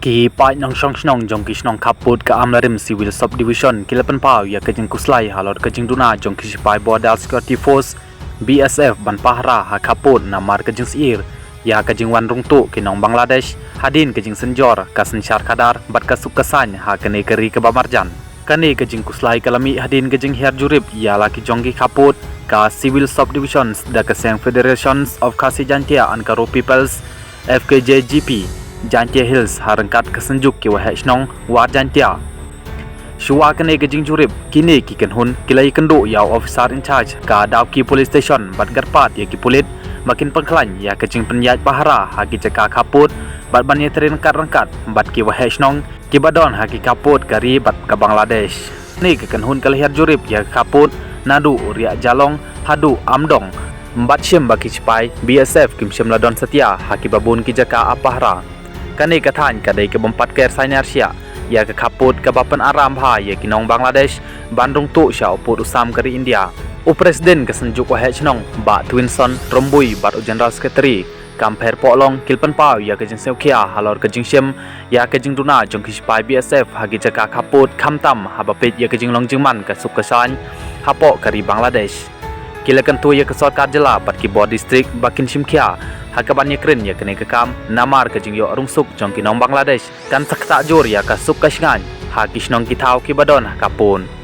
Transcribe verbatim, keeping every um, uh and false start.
Ki paid nongshong shnong jong ki shnong khappud ka Amlarim Civil Subdivision ki la pynpaw ïa ka jingkhuslai halor ka jingduna jong ki sipai Border Security Force, B S F, ban pahara ha khappud namar ka jingsyier ïa ka jingwan rung tuh ki nong Bangladesh hadien ka jingsynjor ka synshar khadar bad ka suk ka saiñ ha kane ka ri kaba marjan. Kane ka jingkhuslai ka la mih hadien ka jinghiar jurip ïa la ki jong ki khappud ka Civil Subdivisions da ka seng Federations of Khasi Jaintia and Garo Peoples, F K J G P, Jaintia Hills ha ryngkat ka synjuk ki waheh shnong War Jaintia. Shuwa kane ka jingjurip, kine ki kynhun ki la ïakynduh ïa u officer in charge ka Dawki Police Station bad kyrpad ïa ki pulit ba kin pynkhlaiñ ïa ka jingpynïaid pahara ha ki jaka khappud bad ban ïatrei ryngkat ryngkat bad ki waheh shnong kiba don ha ki khappud ka ri bad ka Bangladesh. Kane ka kynhun ka la hiar jurip ïa ka khappud naduh Riah Jalong haduh Amdong, bad shim ba ki sipai B S F kim shym la don satia ha kiba bun ki jaka ap pahara. Kane ka thaiñ ka dei ka bym pat ker saiñar shiah ïa ka khappud kaba pynaram bha ïa ki nong Bangladesh ban rung tuh sha u pud u sam ka ri India. U President ka synjuk waheh shnong, Bah Twinson Rymbui, bad u General Secretary Kampher Pohlong ki la pynpaw ïa ka jingsngewkhia halor ka jingshim ïa ka jingduna jong ki sipai B S F ha ki jaka khappud, khamtam haba peit ïa ka jinglong jingman ka suk ka saiñ hapoh ka ri Bangladesh. Ki la kyntu ïa ka sorkar jylla bad ki bor district ba kin shim khia ha kaban ïakren ïa kane ka kam namar ka jingïoh rung suk jong ki nong Bangladesh kan sa ktah jur ïa ka suk ka shngaiñ ha ki shnong ki thaw kiba don ha khappud.